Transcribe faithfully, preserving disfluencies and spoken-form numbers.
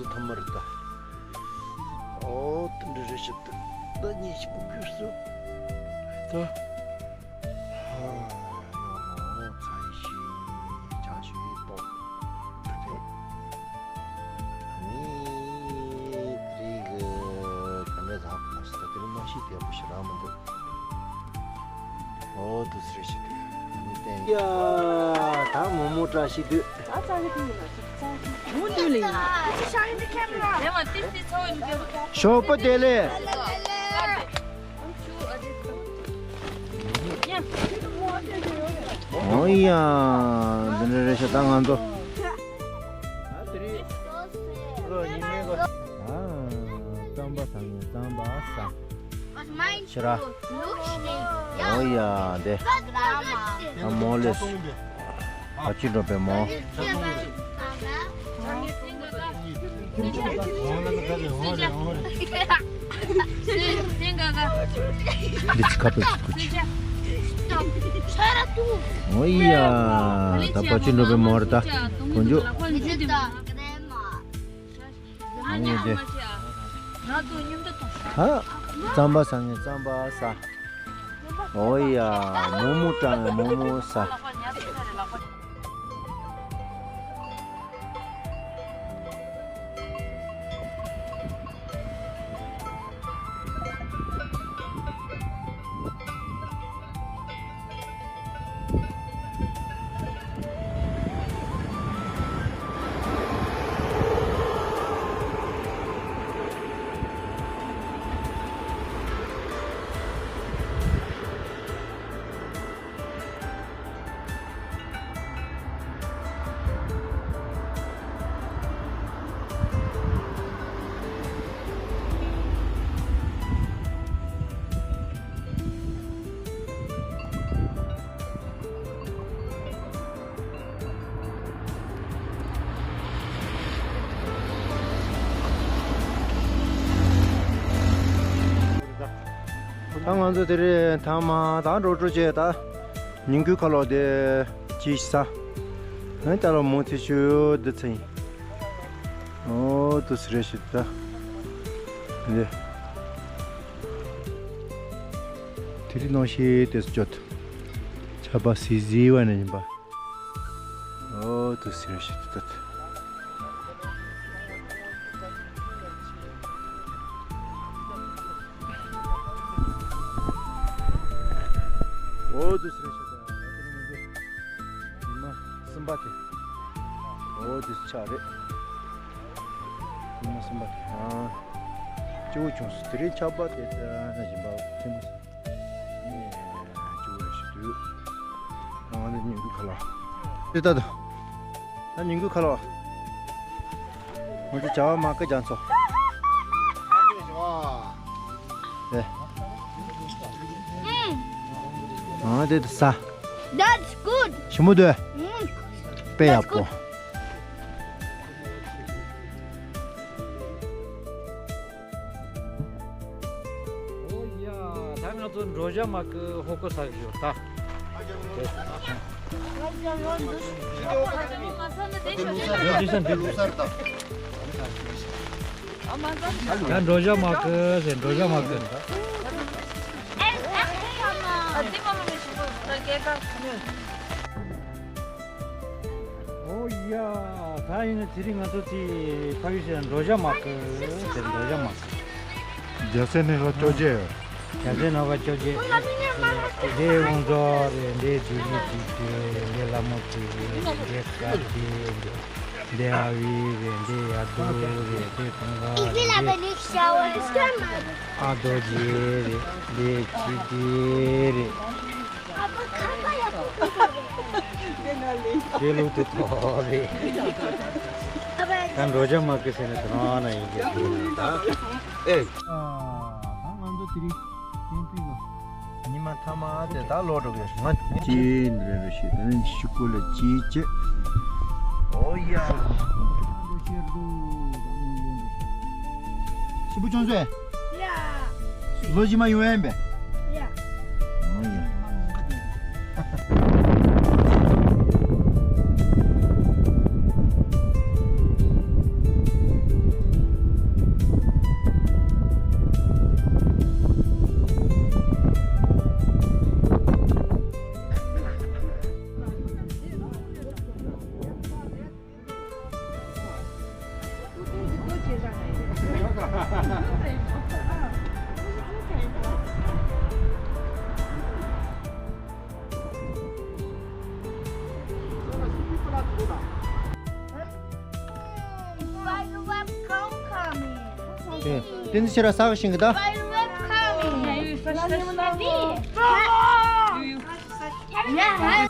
ཐོན་མ་རེད་ད། ཨོ་དེ་འདྲ་རེད་ཤག་ད། ད་གཉིས་ཤིག་པུ་ཁུར་སོང་། ད། ཧ། ཡོ་རོ་ཚ་ཡི་ཤི། ཅང་ཤི་ཏོ། ད་དེ། ནི། དེ་རིག་ག་འདྲ་ཟ་གོ་ཤི་ད། དེ་རིག་མ་ཤི་དེ་པོ་ཤི་ར་མི་འདུག་ཨོ་དུ་སི་རེ་ཤི་དུ། ཡ། ད་མོ་མོ་བཀྲ་ཤིས་དུས། མོ་དུས་ལ་ཡིན། ཞོགས་པ་བདེ་ལེགས། ཨོ་ཡ། འདི་འདྲ་རེད་ཤག་ད་ང་ཚོ། ཨ། རྩམ་པ་ཟ་ངེས་རྩམ་པ་ཟ། ཁྱེད་ར། ཨོ་ཡ་དེ། ཨ་མོ་ལེས། ཨ་ཅི་འགྲོ་པའི་མོ། འདི་ཅི་ཁ་པེ་ཅི་ཁུ་ཅི། ཨོ་ཡ། ད་པ་ཅི་འགྲོ་པའི་མོ་རེད་ད། དཀོན་མཆོག་ཨ་ནི་དེ། ཨ། རྩམ་པ་ཟ་ངེས་རྩམ་པ་ཟ། ཨོ་ཡ། མོག་མོག་བཀྲ་ངེས་མོག་མོག་ཟ། ད་ང་ཚོ་དེ་རིང་ཐ་མ་ད་འགྲོ་འགྲོ་བྱས་ད་ཉིན་གུང་ཁ་ལོ་དེ་ཅིག་ཟ། ཨ་ནི་ད་ལོ་མོ་ཚེ་ཤུ་འདི་ཚེ་ཡིན། ཨོ་དུ་སི་རེ་ཤི་ད། དེ་རིང་ནང་ཤེས་དེ་སུ་ཅོད། ཆ་པ་སི་ཟི་བ་ནས་ཡིན་པ། ཨོ་དུ་སི་རེ་ཤི་ད། ཨོ་དུ་སི་རེ་ཤི་ད། ཉི་མ་གསུམ་པ་དེ། ཨོ་དུ་སི་ཆ་རེད། ཉི་མ་གསུམ་པ་དེ། ཨ། སྐྱིད་པོ་བྱུང་སོང་། དེ་རིང་ཆར་པ་དེ་ད་ན་བཞིན་པ་ཆེན་པོ་སོང་། ནས་སྐྱིད་པོ་རེད་ཤི་དུས། ང་ནི་ཉིན་གུང་ཁ་ལག་དེ་ལྟ་དང་། ད་ཉིན་གུང་ཁ་ལག་ང་ཚོ་བྱ་བ་མ་ཀི་རྒྱ་མཚོ། ཨེ། ཨ་དེ་དུ་ས། That's good. ཞིམ་པོ་འདུག་དཔེ་ཡག་པོ། ཨོ་ཡ། ད་ང་ཚོ་འབྲོག་ཞྭ་མ་ཀི་ཧོ་ཀོ་ཟ་གི་ཡོད་ད། ཡ་འབྲོག་ཞྭ་མ་ཀི་ཟེར། འབྲོག་ཞྭ་མ་ཀི། ཨོ་ཡ། ད་ཡིན་ན་དེ་རིང་ང་ཚོ་དེ་ཕ་གི་ཟེར་འབྲོག་ཞྭ་མ་ཀི་ཟེར། འབྲོག་ཞྭ་མ་ཀི། རྒྱལ་སྲས་ནང་ག་ཅོ་ཅེ། རྒྱལ་སྲས་ནང་ག་ཅོ་ཅེ། འདི་དབུ་མཛད་རེད། འདི་དུས་ཀྱི་དུས་ཀྱི་རེད། འདི་ལྷ་མོ་དེ་རེད། འདི་སྐལ་ལྡན་རེད། འདི་ཨ་བི་རེད། འདི་ཡ་དོ་རེད། འདི་ཀུན་དགའ་རེད། ཨ་རྡོ་རྗེ་རེད། འདི་ཁྱི་དེ་རེད། དེ་ལུགས་དེ་ཐོག་རེད། ད་འབྲོག་ཞྭ་མ་ཀི་ཟེར་ན་དེ་རང་ན་ཡིན་གྱི་རེད་ད། ཨེ། ད་ང་ཚོ་དེ་རིང་ཉིན་མ་ཐ་མ་དེ་ད་ལོག་འགྲོ་གི་ཡོད། ང་ཅི་འདྲ་རེ་ཞིག་དེ་ནས་ཤུ་གུ་ལ་ཅི་བྱེད། ཨོ་ཡ། ཤི་བུ་ཅུང་ཟོས། ལོ་ཇི་མ་ཡོང་ཡན་པས། ཡ། ཨོ་ཡ། Spider web homecoming. ཨེ། བསྟན་འཛིན་ཁྱེད་རང་ཟ་གི་ཤིང་གི་ད། Spider web coming. Yeah,